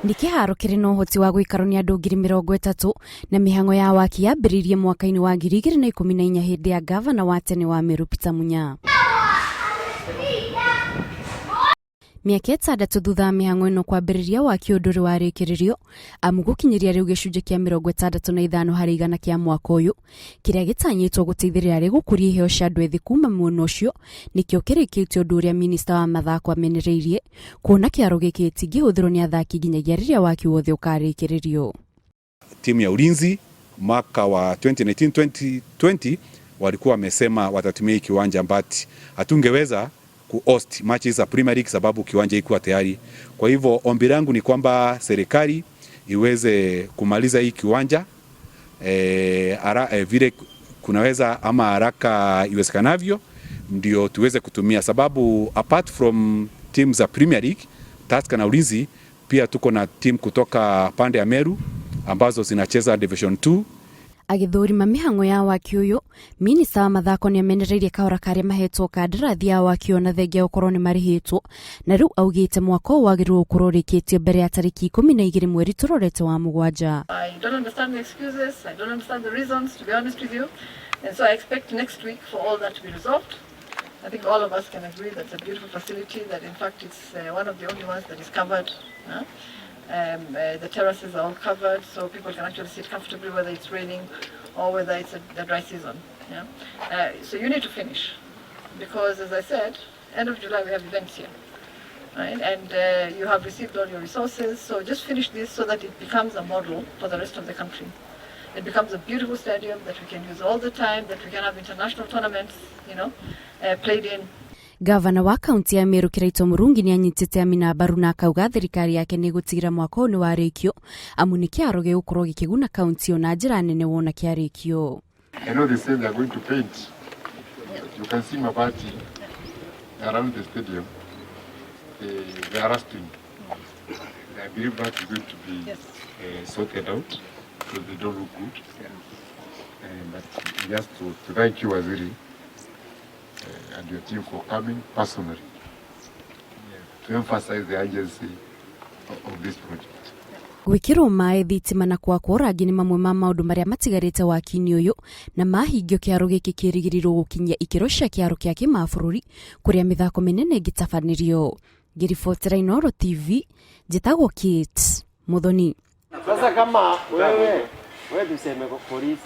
Nĩ kĩharo kĩrĩ na ũhoti wa gũikarwo nĩ andũ 30,000 na mĩhang'o ya waki yambĩrĩirie mwaka-inĩ wa 2014 hĩndĩ ya ngavana wa tene wa Meru Peter Munya. Mĩaka 6 thutha wa mĩhang'o ĩno kwambĩrĩria waki ũyũ ndũrĩ warĩkĩrĩrio amu gũkinyĩria rĩu gĩcunjĩ kĩa 65 harĩ igana kĩa mwaka ũyũ kĩrĩa gĩtanyĩtwo gũteithĩrĩria harĩ gũkũria iheo cia andũ ethĩ kuma mwena ũcio nĩkĩo kĩrĩkĩtio ũndũ ũrĩa minista wa mathako amenereirie kuona kĩharo gĩkĩ gĩtingĩhũthĩrwo nĩ athaki nginyagia rĩrĩa waki wothe ũkarĩkĩrĩrio. Timu ya Ulinzi mwaka wa 2019 2020 walikuwa wamesema watatumia hii kiwanja but hatungeweza kuhost matches za Premier League sababu kiwanja ikuwa tayari. Kwa hivyo ombi langu ni kwamba serikali iweze kumaliza hii kiwanja vile kunaweza ama haraka iwezekanavyo ndio tuweze kutumia, sababu apart from team za Premier League Tusker na Ulinzi, pia tuko na team kutoka pande ya Meru ambazo zinacheza Division 2. Agĩthũrima mĩhang'o ya waki ũyũ, minista wa mathako nĩ amenereirie kahora karĩa mahetwo kandarathi ya waki ũyũ na thengia gũkorwo nĩ marĩhĩtwo na rĩu augĩte mwaka ũyũ wagĩrĩirwo gũkorwo ũrĩkĩtio mbere ya tarĩki 12 mweri tũrorete wa mũgwanja. I don't understand the excuses, I don't understand the reasons, to be honest with you. And so I expect next week for all that to be resolved. I think all of us can agree that's a beautiful facility, that in fact it's one of the only ones that is covered. Huh? The terraces are all covered, so people can actually sit comfortably whether it's raining or whether it's the dry season. Yeah? So you need to finish, because as I said, end of July we have events here. Right? And you have received all your resources, so just finish this so that it becomes a model for the rest of the country. It becomes a beautiful stadium that we can use all the time, that we can have international tournaments, played in. Gavana wa kaunti ya Meru Kiraito Murungi nĩ anyitĩte Amina mbaru na akauga thirikari yake nĩ ĩgũtigĩra mwaka ũyũ nĩ warĩkio amu nĩ kĩharo gĩgũkorwo gĩkĩguna kaunti ĩyo na njĩra nene wona kĩarĩkio. I know they say they are going to paint. You can see mabati around the stadium. They are rusting. I believe that is going to be sorted out because they don't look good. But just to thank you, Waziri, and your team for coming personally to emphasize the urgency of this project. Gwĩkĩrwo maĩ, thitima na kwakwo rangi nĩ mamwe ma maũndũ marĩa matigarĩte waki-inĩ ũyũ na mahingio kĩharo gĩkĩ kĩrĩgĩrĩirwo gũkinyia ikĩro cia kĩharo kĩa kĩmabũrũri kũrĩa mĩthako mĩnene ĩngĩtabanĩrio. Ngĩribotera Inooro TV, njĩtagwo Kate Muthoni. Sasa kama wewe tuseme polisi.